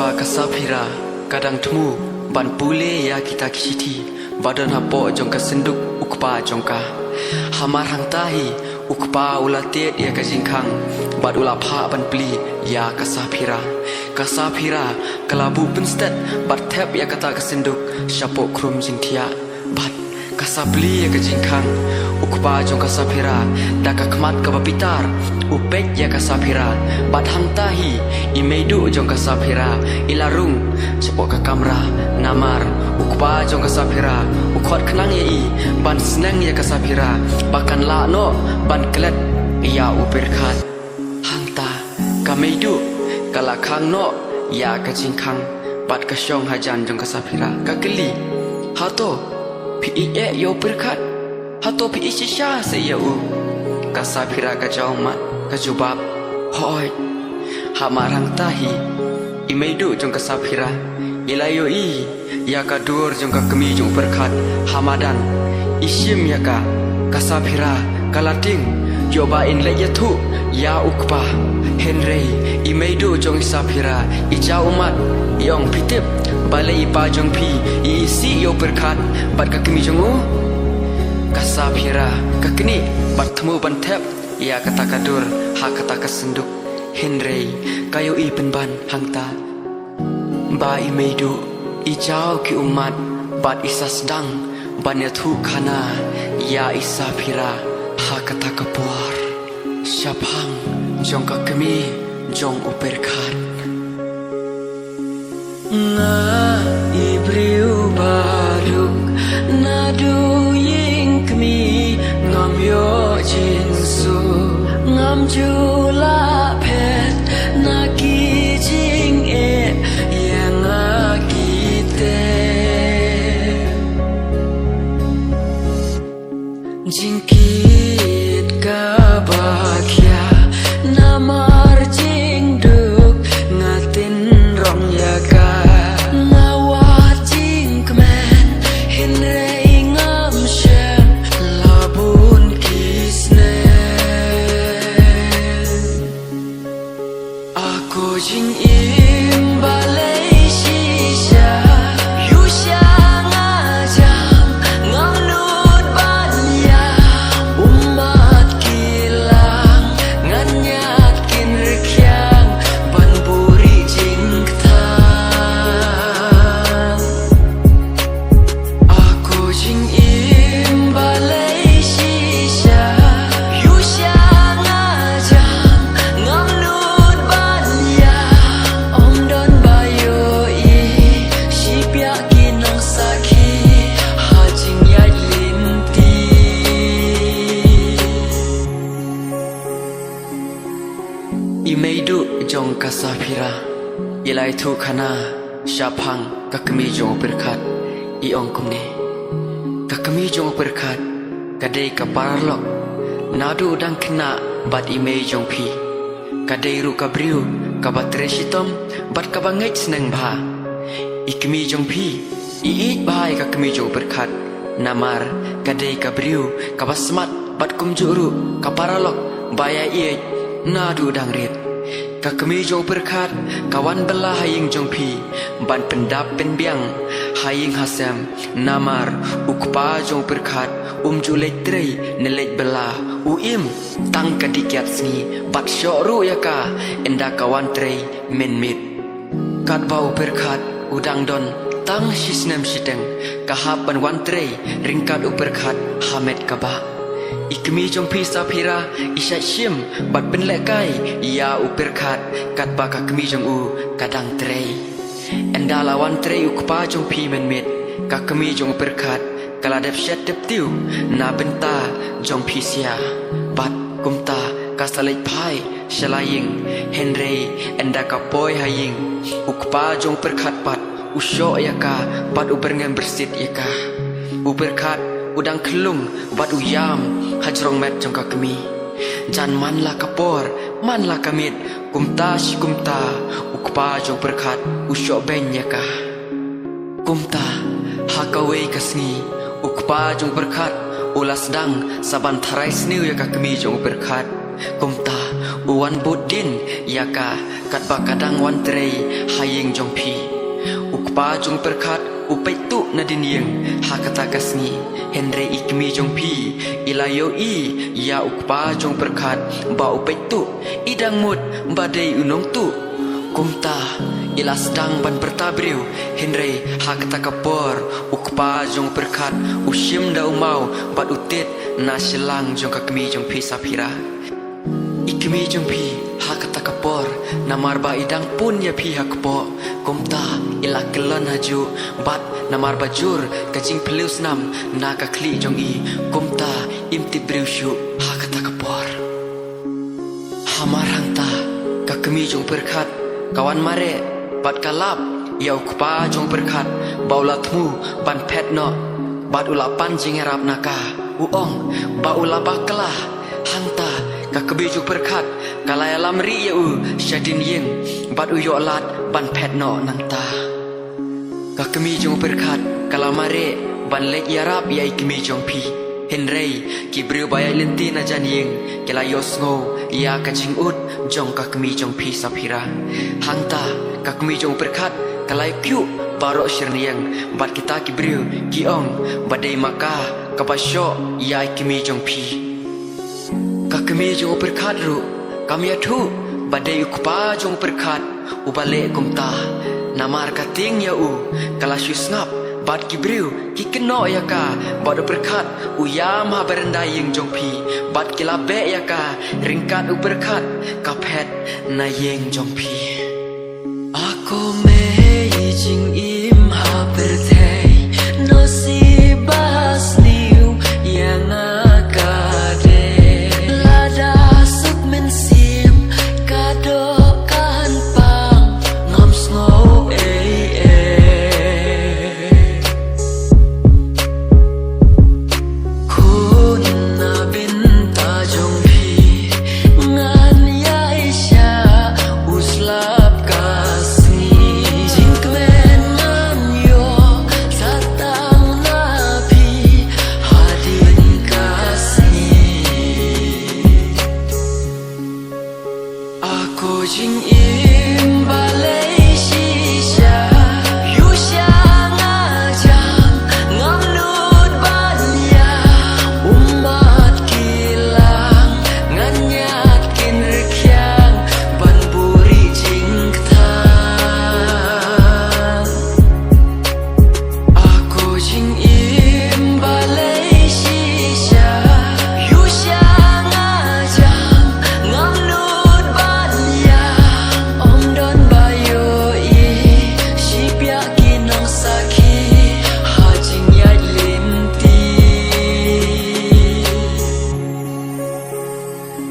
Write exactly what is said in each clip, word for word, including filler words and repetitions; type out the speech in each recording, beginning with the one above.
Ka Saphira ka dang thmu ban pule ïa kita ki shithi ba don hapoh jong ka synduk u kpa jong ka. Hamar hangta hi u kpa u la tied ïa ka jingkhang bad u la phah ban plie ïa ka Saphira. Ka Saphira ka la buh pynstet bad thep ïa kata ka synduk shapoh khrum jingthiah. Bad ka sa plie ïa ka jingkhang. U kpa jong ka Saphira da ka khmat kaba bitar u peit ïa ka Saphira. Bad hangta hi i meiduh jong ka Saphira i la rung shapoh ka kamra. Namar u kpa jong ka Saphira u khot khnang ïa i ban sneng ïa ka Saphira ba kan lah noh ban klet ïa u Pyrkhat. Hangta ka meiduh ka la khang noh ïa ka jingkhang bad ka shong hajan jong ka Saphira, ka kylli, "Hato phi ïeit eh ïa u Pyrkhat? Hato phi ïeit shisha seh ïa u?" Ka Saphira ka jaw mad, ka jubab, "Hooid." Hamar hangta hi i meiduh jong ka Saphira i la ïohi ïa ka dur jong ka kmie jong u Pyrkhat ha madan. I shim ïa ka. Ka Saphira ka la tieng ïoh ba in leit ïathuh ïa u kpa. Hynrei i meiduh jong i Saphira i jaw mad, i ong, "Phi tip balei i pa jong phi i isih ïa u Pyrkhat bad ka kmie jong u?" Ka Saphira ka knieh bad thmu ban thep ïa kata ka dur ha kata ka synduk. Hynrei ka ïohi pynban hangta ba i meiduh i jaw ki ummat bad i sa sdang ban ïathuh khana ïa i Saphira ha kata ka por shaphang jong ka kmie jong u Pyrkhat. Nga i briew ba duk naduh ïing kmie, ngam ïoh jingsuk, ngam ju lah phet na ki jingeh ïa nga ki te. Jingkit kaba khia namar jingduk, nga tin rong ïa ka. Nga wad jingkmen hynrei ngam shem la bun ki snem. A ko jingim balei shisha, ïu sha nga jam, ngam nud ban ïam. Ummat ki lang, ngan ñiad kin rkhiang ban buhrieh jingkthan. A ko jingim balei shisha, ïu sha nga jam, ngam nud ban ïam. Ym don ba ïohi, shiphiah ki nongsakhi ha jingïaid lynti. I meiduh jong ka Saphira i la ïathuh khana shaphang ka kmie jong u Pyrkhat, i ong kumne. Ka kmie jong u Pyrkhat ka dei ka paralok naduh u dang khynnah bad i mei jong phi. Ka dei ruh ka briew kaba trei shitom bad kaba ngeit sneng bha. I kmie jong phi i ïeit bha ïa ka kmie jong u Pyrkhat, namar ka dei ka briew kaba smat bad kumjuh ruh ka paralok ba ïaieit naduh dang rit. Ka kmie jong u Pyrkhat ka wan bylla ha ïing jong phi ban pyndap pynbiang ha ïing ha sem, namar u kpa jong u Pyrkhat um ju leit trei ne leit bylla, u im tang ka dih kiad sngi bad shoh ruh ïa ka ynda ka wan trei mynmiet. Katba u Pyrkhat u dang don tang shi snem shiteng, ka hap ban wan trei ryngkat u Pyrkhat ha met ka bah. I kmie jong phi Saphira i shait shim bad pynlehkai ïa u Pyrkhat katba ka kmie jong u ka dang trei. Ynda la wan trei u kpa jong phi mynmiet, ka kmie jong u Pyrkhat ka la dep shet dep tiew na bynta jong phi sia. Bad kumta ka sa leit phai sha la ïing, hynrei ynda ka poi ha ïing, u kpa jong u Pyrkhat pat u shoh ïa ka bad u byrngem byrsit ïa ka. U Pyrkhat u dang khyllung bad u ïam ha jrong met jong ka kmie. Jan man la ka por, man la ka miet, kumta shi kumta u kpa jong u Pyrkhat u shoh beiñ ïa ka. Kumta ha kawei ka sngi u kpa jong u Pyrkhat u la sdang sa ban tharai sniew ïa ka kmie jong u Pyrkhat. Kumta u wan bud dien ïa ka katba ka dang wan trei ha ïing jong phi. U kpa jong u pyrkhat u peit tuh nadien ïing ha kata ka sngi, hynrei i kmie jong phi i la ïohi ïa u kpa jong u pyrkhat ba u peit tuh, i dang mut ba dei u nongtuh. Kumta i la sdang ban pyrta briew, hynrei ha kata ka por u kpa jong u pyrkhat u shim da u maw bad u tied na shyllangh jong ka kmie jong phi Saphira. I kmie jong phi ha kata ka por, namar ba i dang pun ïa phi ha kpoh, kumta i la kyllon hajuh, bad namar ba jur ka jingphylliew snam na ka khlieh jong i, kumta im tip briew shuh ha kata ka por. Hamar hangta ka kmie jong u pyrkhat ka wan mareh bad ka lap ïa u kpa jong u pyrkhat ba u la thmu ban phet noh, bad u la pan jingïarap na ka, u ong ba u la bakla. Hangta ka kmie jong u pyrkhat ka la ïalam rieh ïa u shadien ïing, bad u ïoh lad ban phet noh nangta. Ka kmie jong u pyrkhat ka la mareh ban leit ïarap ïa i kmie jong phi, hynrei ki briew ba ïaid lynti na jan ïing ki la ïohsngew ïa ka jingud jong ka kmie jong phi Saphira. Hangta ka kmie jong u pyrkhat ka la ïakynduh baroh shyrngiang, bad kita ki briew ki ong ba dei ma ka kaba shoh ïa i kmie jong phi. Ka kmie jong u pyrkhat ruh kam ïathuh ba dei u kpa jong u pyrkhat uba leh kumta, namar ka tieng ïa u ka la shu sngap, bad ki briew ki kynnoh ïa ka bad u pyrkhat u ïam ha baranda ïing jong phi, bad ki la beh ïa ka ryngkat u pyrkhat ka phet na ïing jong phi. Ako mei jingim ha pyrthei, nosip ba sniew ïa nga ka dei. Lada suk mynsiem ka doh ka hynpang, ngam sngew ei ei. Khun na bynta jong phi ngan ïaishah u slap ka sngi. Jingkmen ngan ïoh sa tang na phi hadien ka sngi. Ako jingim balei shisha, ïoh sha nga jam, ngam nud ban ïam. Ummat ki lang, nga ñiad kin rkhiang ban buhrieh jingkthang. Ako jingim balei shisha, ïoh sha nga jam, ngam nud ban ïam. Ym don ba ïohi, shi biang ki nongsakhi ha jingïaid lynti.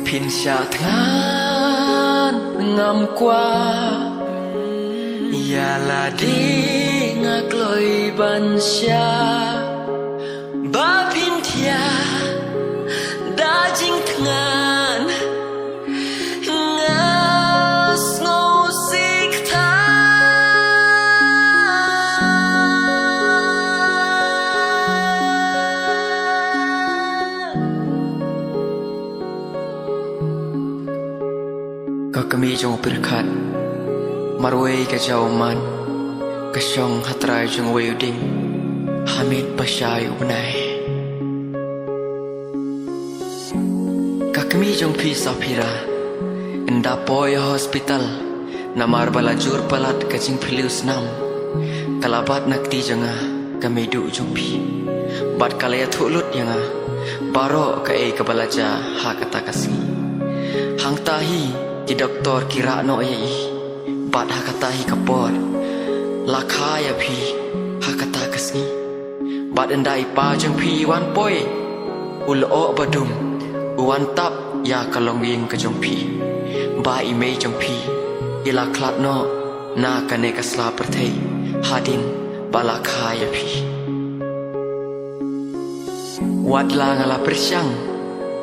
Phin shah thngan ngam kwah, ïa lade nga kloi ban shah. Ba phin thiah da jingthngan, nga sngewsih than. Ka kmie jong u pyrkhat, marwei ka jaw ummat, ka shong ha trai jong uwei u dieng, ha miet ba shai u bnai. Ka kmie jong phi Saphira, ynda poi ha hospital, namar ba la jur palat ka jingphylliew snam, ka la bat na kti jong nga ka meiduh jong phi. Bad ka la ïathuh lut ïa nga baroh kaei kaba la jia ha kata ka sngi. Hangta hi ki doktor ki rah noh ïa i. Bad ha kata hi ka por la kha ïa phi ha kata ka sngi. Bad ynda i pa jong phi i wan poi, u lyoh ba dum, u wan tap ïa ka longïing ka jong phi, ba i mei jong phi i la khlad noh na kane ka sla pyrthei hadien ba la kha ïa phi. Wat la nga la pyrshang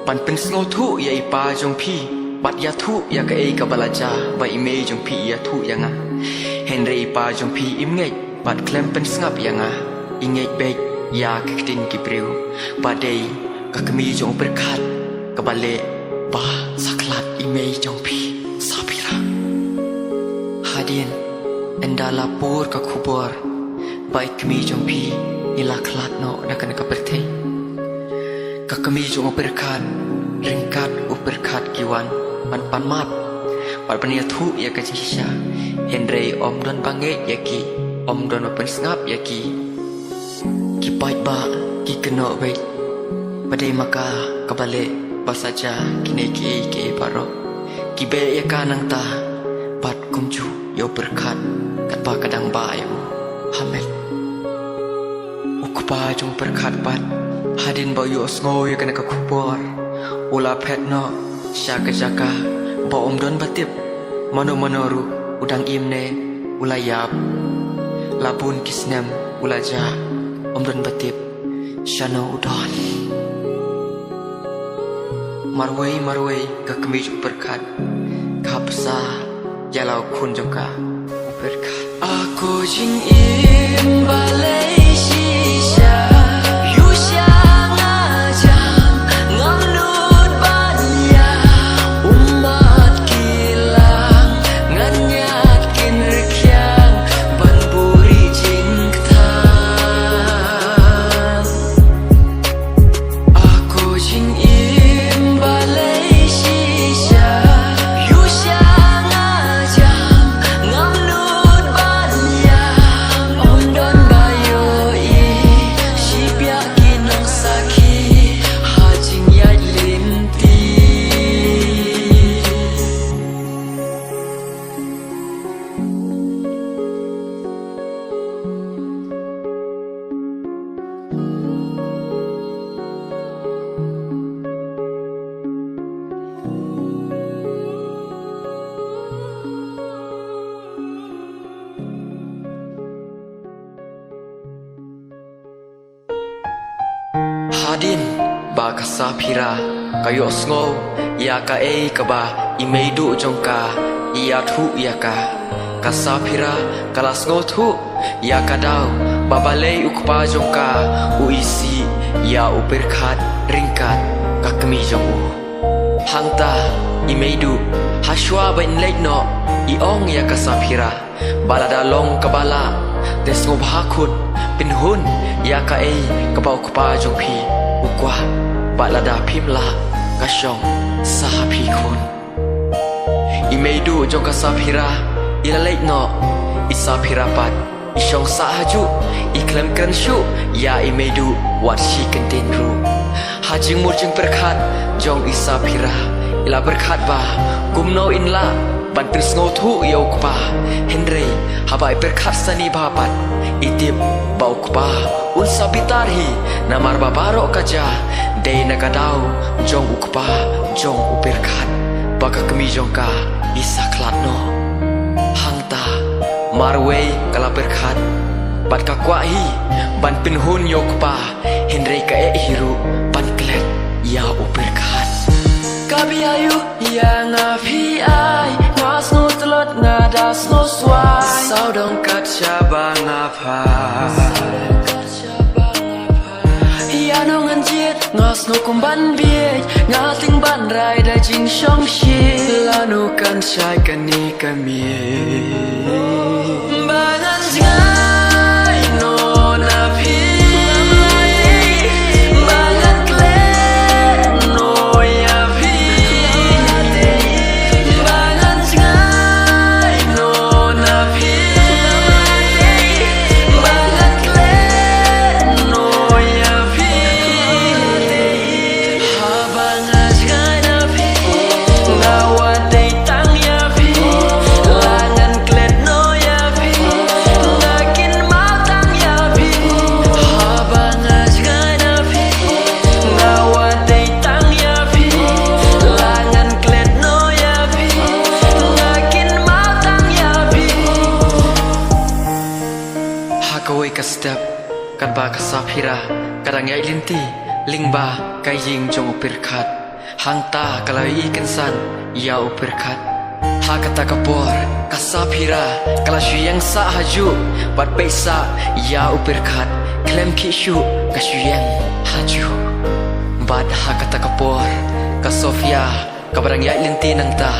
ban pynsngewthuh ïa i pa jong phi bad ïathuh ïa kaei kaba la jia ba i mei jong phi i ïathuh ïa nga, hynrei i pa jong phi im ngeit bad khlem pynsngap ïa nga, i ngeit beit ïa ka ktien ki briew ba dei ka kmie jong u pyrkhat kaba leh Ba sa khlad i mei jong phi Safira. Hadien ynda la pur ka khubor ba i kmie jong phi i la khlad noh na kane ka pyrthei, ka kmie jong u Pyrkhat ryngkat u Pyrkhat ki wan ban pan map bad ban ïathuh ïa ka jingshisha. Hynrei ym don ba ngeit ïa ki, ym don ba pynsngap ïa ki. Ki paidbah ki kynnoh beit ba dei ma ka kaba leh ba sa jia kine kiei kiei baroh. Ki beh ïa ka nangta bad kumjuh ïa u Pyrkhat katba ka dang bah ïa u ha met. U kpa jong u Pyrkhat pat hadien ba u ïohsngew ïa kane ka khubor u la phet noh sha ka jaka ba ym don ba tip. Mano mano ruh u dang im ne u la ïap. La bun ki snem u la jah, ym don ba tip shano u don. Marwei marwei ka kmie jong u Pyrkhat ka bsa ïa la u khun jong ka u Pyrkhat. A ko jingim balei shisha, ïoh sha nga jam, ngam nud ban ïa ummat ki lang, ngan ïaid kin rkhiang ban buhrieh jingkthan. A ko jingim balei shisha, ïoh sha nga jam, ngam nud ban ïam, ym don ba ïohi, shiphiah ki nongsakhi ha jingïaid lynti. Hadien ba ka Safira ka ïohsngew ïa kaei kaba i meiduh jong ka i ïathuh ïa ka, ka Safira ka la sngewthuh ïa ka daw ba balei u kpa jong ka u isih ïa u Pyrkhat ryngkat ka kmie jong u. Hangta i meiduh, ha shuwa ban leit noh, i ong ïa ka Safira ba lada long kaba lah, te sngewbha khun pynhun ïa kaei kaba u kpa jong phi u kwah, bad lada phim lah, ka shong sa ha phi khun. I meiduh jong ka Safira i la leit noh, i Safira pat i shong sah hajuh, i khlem kren shuh ïa i meiduh wat shi kyntien ruh. Ha jingmut jingpyrkhat jong i Safira, i la pyrkhat ba kumno in lah ban pynsngewthuh ïa u kpa. Hynrei haba i pyrkhat sani bha pat, i tip ba u kpa un sa bitar hi, namar ba baroh ka jia dei na ka daw jong u kpa jong u Pyrkhat ba ka kmie jong ka i sa khlad noh. Hangta marwei ka la pyrkhat bad ka kwah hi ban pynhun ïa u kpa, hynrei ka eh hi ruh ban klet ïa u Pyrkhat. Ka biang ïa nga phi ai, nga sngew tlot nga da sngew swai. Sawdong kat shaba nga phai. Ïa no ngan jied, nga sngew kum ban bieit, nga tieng ban rai da jingshongshit. Lano kan shai kane ka miet. Ba ngan jngai noh na phi, ba ngan klet noh ïa phi. Ba ngan jngai noh na phi, ba ngan klet noh ïa phi. Haba nga jngai na phi, nga wad dei tang ïa phi. La ngan klet noh ïa phi, nga kynmaw tang ïa phi. Haba nga jngai na phi, nga wad dei tang ïa phi. La ngan klet noh ïa phi, nga kynmaw tang ïa phi. Ha kawei ka step, katba ka Safira ka dang ïaid lynti lyngba ka ïing jong u Pyrkhat, hangta ka la ïohi kynsan ïa u Pyrkhat. Ha kata ka por ka Safira ka la shu ïeng sah hajuh bad peit sah ïa u Pyrkhat, khlem khih shuh ka shu ïeng hajuh. Bad ha kata ka por ka Sofia Kaba dang ïaid lynti nangta,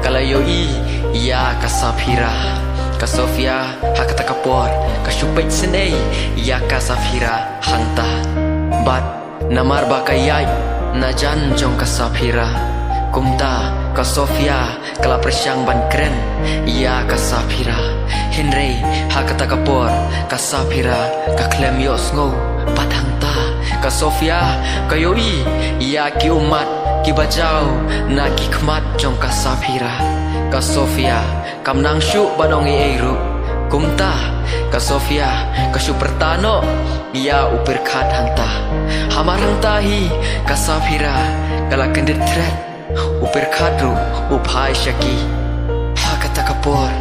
ka la ïohi ïa ka Saphira. Ka Sofia ha kata ka por ka shu peit sngewsih ïa ka Saphira hangta. Bad namar ba ka ïaid na jan jong ka Saphira, kumta ka Sofia ka la pyrshang ban kren ïa ka Saphira. Hynrei ha kata ka por ka Saphira ka khlem ïohsngew. Bad hangta ka Sofia ka ïohi ïa ki ummat kiba jaw na ki khmat jong ka Saphira. Ka Sofia kam nang shuh ban ong ei ei ruh. Kumta ka Sofia ka shu pyrta noh ïa u Pyrkhat hangta. Hamar hangta hi ka Saphira ka la kyndit thret. U Pyrkhat ruh u phai sha ki. Ha kata ka por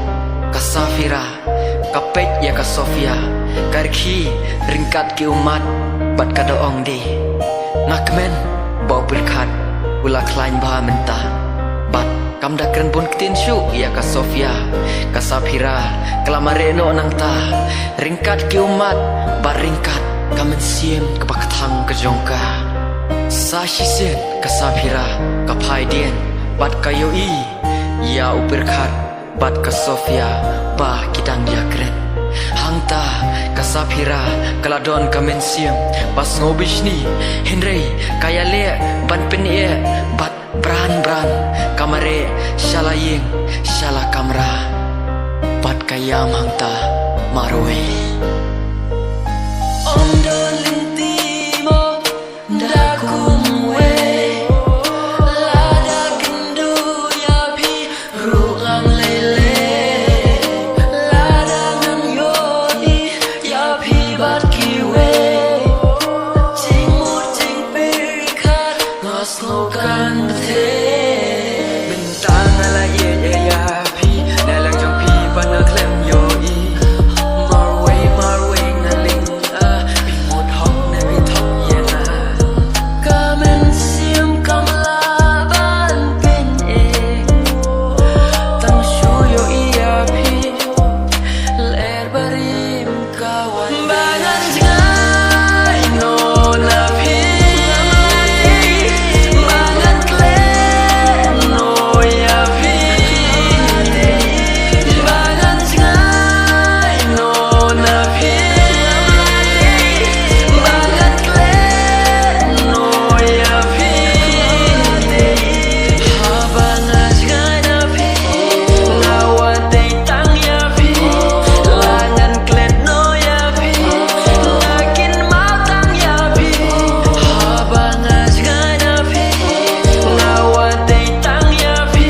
ka Saphira ka peit ïa ka Sofia ka rkhie ryngkat ki ummat bad ka da ong de, nga kmen ba u Pyrkhat u la khlaiñ bha mynta. Bad kam da kren bun ktien shuh ïa ka Sofia. Ka Saphira ka la mareh noh nangta ryngkat ki ummat bad ryngkat ka mynsiem kaba kthang ka jong ka. Sa shisien ka Saphira ka phai dien bad ka ïohi ïa u Pyrkhat bad ka Sofia ba ki dang ïakren. Hangta ka Saphira ka la don ka mynsiem ba sngewbishni, hynrei ka ïaleh ban pyneh bad bran bran ka mareh sha la ïing sha la kamra. Bad ka ïam hangta marwei. Ong don lynti mo da kumwei. Lada kynduh ïa phi ruh ngam lei lei. Lada ngam ïohi ïa phi bad kiwei. Jingmut jingpyrkhat nga sngew kan bthei. Mynta nga la ïeit ïa phi, na liang jong phi pat nga khlem ïohi. Marwei marwei nga ling ah, phi mut hok ne phi thok ïa nga. Ka mynsiem kam lah ban pyneh. Tang shu ïohi ïa phi, lyer barim ka wan. Ba ngan jngai noh na phi, ba ngan klet noh ïa phi. Ba ngan jngai noh na phi, ba ngan klet noh ïa phi. Haba nga jngai na phi, nga wan dei tang ïa phi. La ngan klet noh ïa phi, nga kynmaw tang ïa phi. Haba nga jngai na phi, nga wan dei tang ïa phi.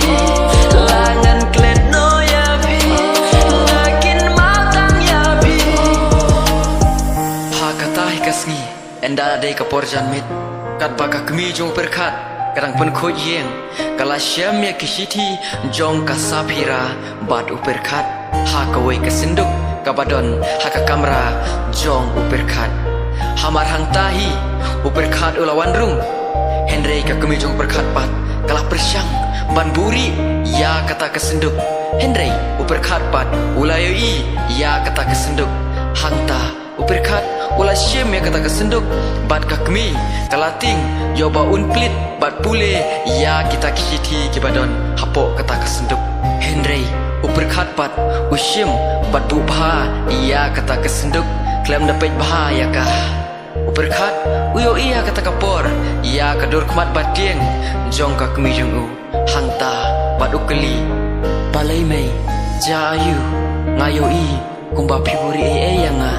La ngan klet noh ïa phi, nga kynmaw tang ïa phi. Ha kata hi ka sngi, ynda dei ka por janmiet, katba ka kmie jong u Pyrkhat ka dang pynkhuid ïing, ka la shem ïa ki shithi jong ka Saphira bad u Pyrkhat ha kawei ka synduk kaba don ha ka kamra jong u Pyrkhat. Hamar hangta hi u Pyrkhat u la wan rung. Hynrei ka kmie jong u Pyrkhat pat ka la pyrshang ban buhrieh ïa kata ka synduk. Hynrei u Pyrkhat pat u la ïohi ïa kata ka synduk. Hangta u Pyrkhat u la shim ïa kata ka synduk bad ka kmie ka la tieng ïoh ba un plie bad pule ïa kita ki shithi kiba don hapoh kata ka synduk. Hynrei u Pyrkhat pat u shim bad buh bha ïa kata ka synduk, khlem da peit bha ïa ka. U Pyrkhat u ïohi ha kata ka por ïa ka dur khmat ba tieng jong ka kmie jong u hangta bad u kylli, balei mei, jia aïu? Nga ïohi kumba phi buhrieh ei ei ïa nga.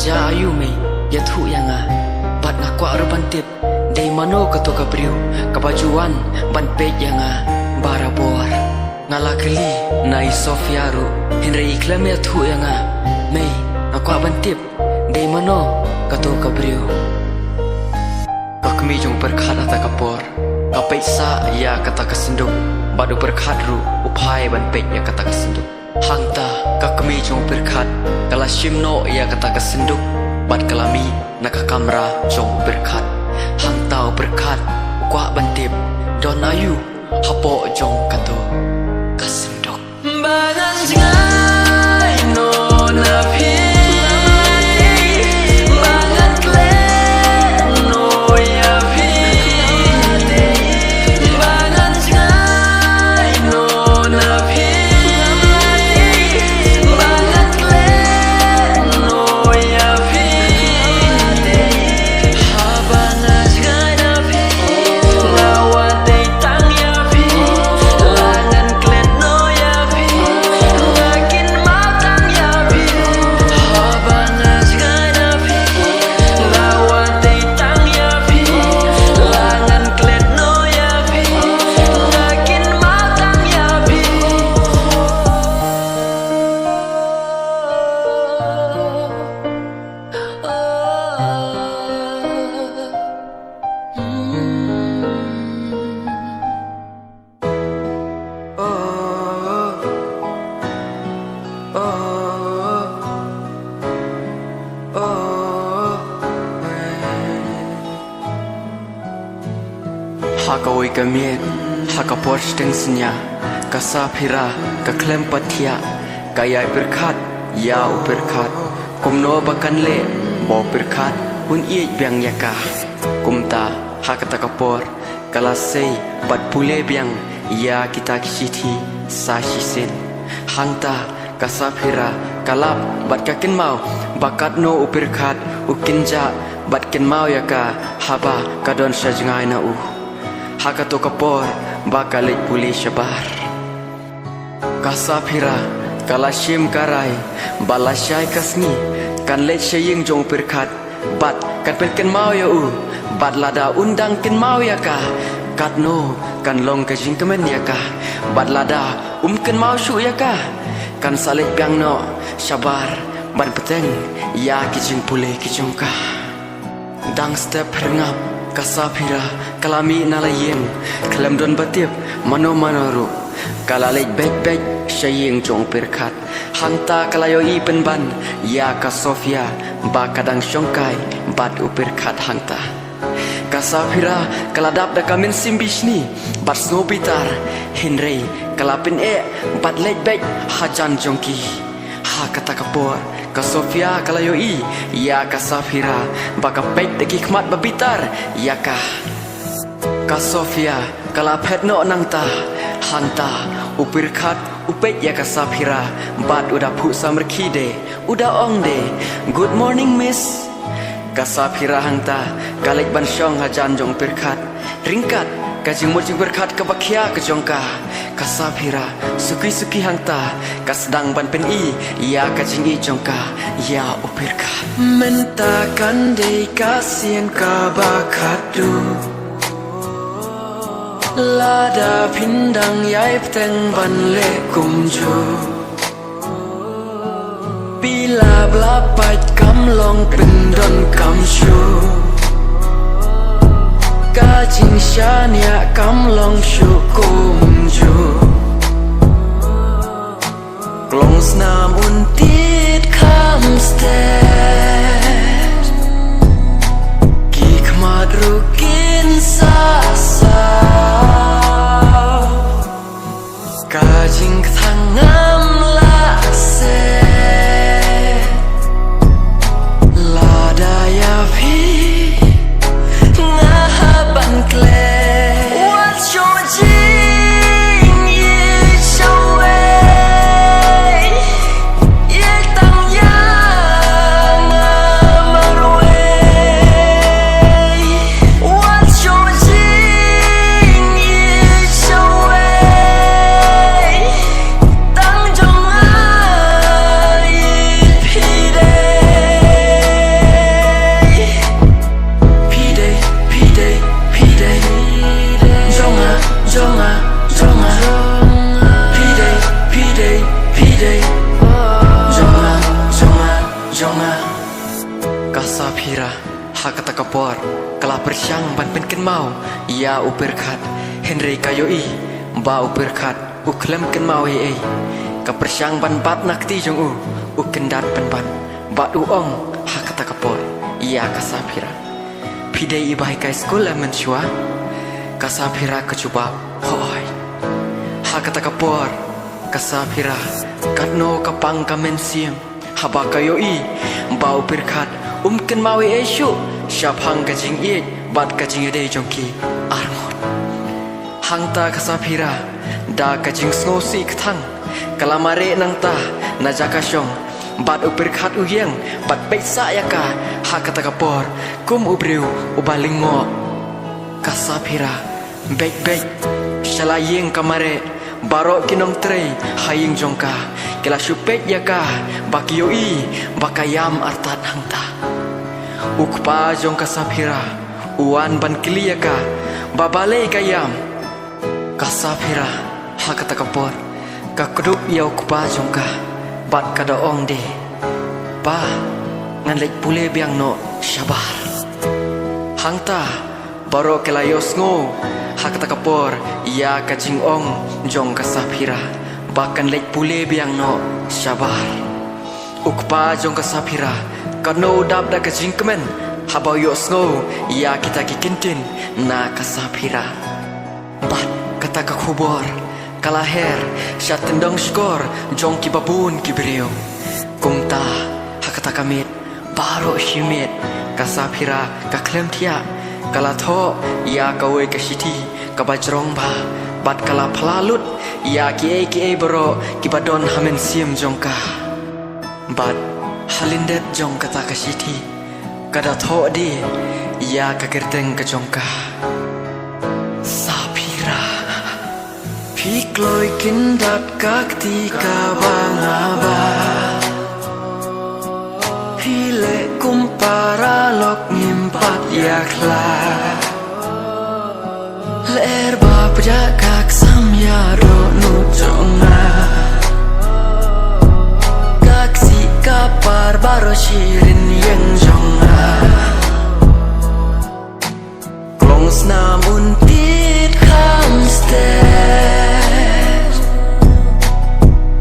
Jia aïu mei, ïathuh ïa nga. Bad nga kwah ruh ban tip dei mano kato ka briew kaba ju wan ban peit ïa nga barabor. Nga la kylli na i Sofia ruh, hynrei i khlem ïathuh ïa nga. Mei, nga kwah ban tip dei mano kato ka briew. Ka kmie jong u Pyrkhat ha kata ka por ka peit sah ïa kata ka synduk, bad u Pyrkhat ruh u phai ban peit ïa kata ka synduk. Hangta ka kmie jong u Pyrkhat ka la shim noh ïa kata ka synduk bad ka la mih na ka kamra jong u Pyrkhat. Hangta u Pyrkhat u kwah ban tip don aïu hapoh jong kato ka synduk. Ba ngan jngai noh na phi, ba ngan klet noh ïa phi. Ba ngan jngai Oi ka miet, ha ka por shiteng synñia, ka Saphira ka khlem pat thiah, ka ïai pyrkhat ïa u Pyrkhat kumno ba kan leh ba u Pyrkhat un ïeit biang ïa ka. Kumta ha kata ka por ka la sei bad pule biang ïa kita ki shithi sa shisien. Hangta ka Saphira ka lap bad ka kynmaw ba katno u Pyrkhat u kynjah bad kynmaw ïa ka haba ka don sha jngai na u. Ha kato ka por ba ka leit pule shabar, ka Saphira ka la shim ka rai ba lashai ka sngi kan leit sha ïing jong u Pyrkhat bad kan pynkynmaw ïa u, bad lada un dang kynmaw ïa ka, katno kan long ka jingkmen ïa ka, bad lada um kynmaw shuh ïa ka, kan sa leit biang noh shabar ban bteng ïa ki jingpule ki jong ka. Dang step hynrei ka Saphira ka la mih na la ïing, khlem don ba tip mano mano ruh. Ka la leit beit beit sha ïing jong u Pyrkhat. Hangta ka la ïohi pynban ïa ka Sofia ba ka dang shongkai bad u Pyrkhat hangta. Ka Saphira ka la dap da ka mynsiem bishni bad sngew bitar, hynrei ka la pyneh bad leit beit hajan jong ki. Ha kata ka por ka Sofia ka la ïohi ïa ka Saphira ba ka peit da ki khmat ba bitar ïa ka. Ka Sofia ka la phet noh nangta. Hangta u Pyrkhat u peit ïa ka Saphira bad u da phuh samrkhie de, u da ong de, "Good morning, miss." Ka Saphira hangta ka leit ban shong hajan jong u Pyrkhat. Ryngkat ka jingmut jingpyrkhat kaba khia ka jong ka, ka Saphira suki suki hangta ka sdang ban pyni ïa ka jingïeit jong ka ïa u Pyrkhat. Mynta kan dei ka sien kaba khatduh, lada phin dang ïai bteng ban leh kumjuh. Phi la bla pait kam long pyndonkam shuh, ka jingshaniah kam long shuh kumjuh. Klong snam un tied kham stet, ki khmat ruh kin sah saw. Ka jingkthang ngam lah seh, lada ïa phi nga hap ban klet. Wat shu jingïeit shawei, ïeit tang ïa nga marwei. Wat shu jingïeit shawei, tang jong nga ïeit phi dei. Phi dei, phi dei, phi dei, jong nga, jong nga, jong nga. Phi dei, phi dei, phi dei, jong nga, jong nga, jong nga. Ka Saphira ha kata ka por ka la pyrshang ban pynkynmaw ïa u Pyrkhat, hynrei ka ïohi ba u Pyrkhat u khlem kynmaw ei ei. Ka pyrshang ban bat na kti jong u, u kyndat pynban bad u ong ha kata ka por ïa ka Saphira, "Phi dei i ba hikai skul em mynshuwa?" Ka Saphira ka jubab, "Hooid." Ha kata ka por ka Saphira katno ka pang ka mynsiem haba ka ïohi ba u Pyrkhat um kynmaw ei ei shuh shaphang ka jingïeit bad ka jingïadei jong ki arngut. Hangta ka Saphira da ka jingsngewsih kthang ka la mareh nangta na jaka shong, bad u Pyrkhat u ïeng bad peit sah ïa ka ha kata ka por kum u briew uba lyngngoh. Ka Saphira beit beit sha la ïing ka mareh, baroh ki nongtrei ha ïing jong ka ki la shu peit ïa ka ba ki ïohi ba ka ïam artat hangta. U kpa jong ka Saphira u wan ban kylli ïa ka ba balei ka ïam. Ka Saphira ha kata ka por ka kdup ïa u kpa jong ka bad ka da ong de, "Pa, ngan leit pule biang noh shabar." Hangta baroh ki la ïohsngew ha kata ka por ïa ka jingong jong ka Saphira ba kan leit pule biang noh shabar. U kpa jong ka Saphira katno u dap da ka jingkmen haba u ïohsngew ïa kita ki kyntien na ka Saphira. Bad kata ka khubor ka la her sha tyndong shkor jong kiba bun ki briew. Kumta ha kata ka miet baroh shi miet ka Saphira ka khlem thiah, ka la thoh ïa kawei ka shithi kaba jrong bha bad ka la phla lut ïa kiei kiei baroh kiba don ha mynsiem jong ka. Bad ha lyndet jong kata ka shithi ka da thoh de ïa ka kyrteng ka jong ka, Saphira. Phi kloi kyndat ka kti kaba nga ba. Phi leh kum paralok ngim pat ïakhlad. Lyer ba pdiah ka ksam ïa dohnud jong nga. Ka ksih ka par baroh shi rynïeng jong nga. Klong snam un tied kham stet.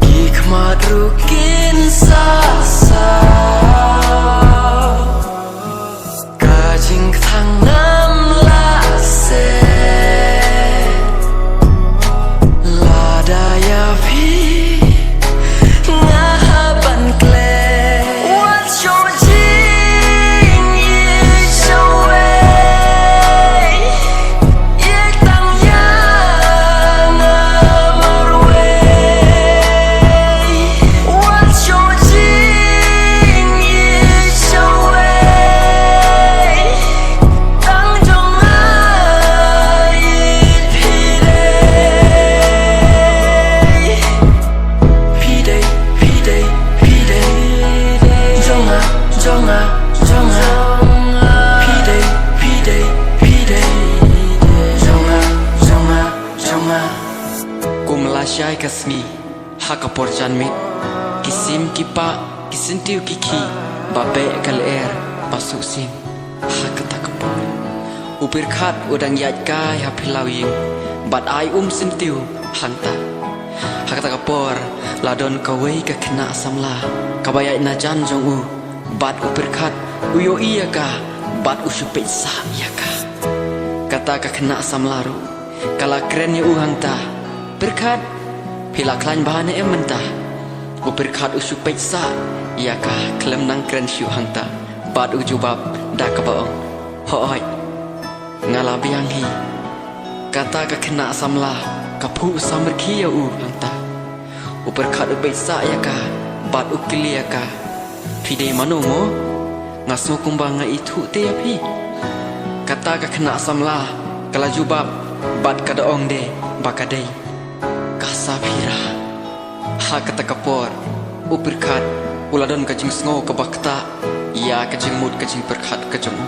Ki khmat ruh kin sah sah. Ka jingkthang ngam lah seh. Lada ïa phi nga hap ban klet. Wat shu jingïeit shawei. Ïeit tang ïa nga marwei. Wat shu jingïeit shawei. Tang jong nga ïeit phi dei. Phi dei, phi dei, phi dei. Jong nga, jong nga, jong nga. Phi dei, phi dei, phi dei. Jong nga, jong nga, jong nga. Kum lashai ka sngi ha ka por janmiet, ki sim ki pah, ki syntiew ki khih ba beh ka lyer ba suh sim. Ha kata ka por u Pyrkhat u dang ïaid kai ha phyllaw ïing bad ai um syntiew hangta. Ha kata ka por la don kawei ka khynnah samla kaba ïaid na jan jong u, bad u Pyrkhat u ïohi ïa ka bad u shu peit sah ïa ka. Kata ka khynnah samla ruh ka la kren ïa u hangta, Pyrkhat, phi la khlaiñ bha ne em mynta? U Pyrkhat u shu peit sah ïa ka khlem nang kren shuh hangta bad u jubab da kaba ong, hooid, nga la biang hi. Kata ka khynnah samla ka phuh samrkhie ïa u hangta. U Pyrkhat u peit sah ïa ka bad u kylli ïa ka, phi dei mano mo? Nga sngew kumba nga ithuh te ïa phi. Kata ka khynnah samla ka la jubab bad ka da ong de ba ka dei ka Saphira. Ha kata ka por u Pyrkhat u la don ka jingsngew kaba ktah ïa ka jingmut ka jingpyrkhat ka jong u.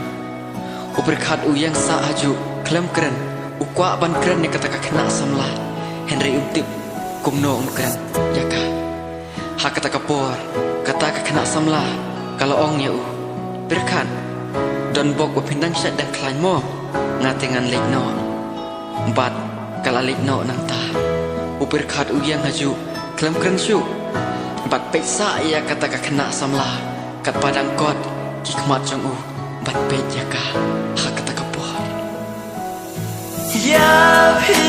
U Pyrkhat u ïeng sah hajuh khlem kren, u kwah ban kren ïa kata ka khynnah samla, hynrei um tip kumno un kren ïa ka. Ha kata ka por kata ka khynnah samla ka la ong ïa u, Pyrkhat, don bok ba phin dang shait dang khlaiñ mo? Nga te ngan leit noh. Bad ka la leit noh nangta. U Pyrkhat u ïeng hajuh khlem kren shuh bad peit sah ïa kata ka khynnah samla katba dang kot ki khmat jong u bad peit ïa ka ha kata ka por. Ïa phi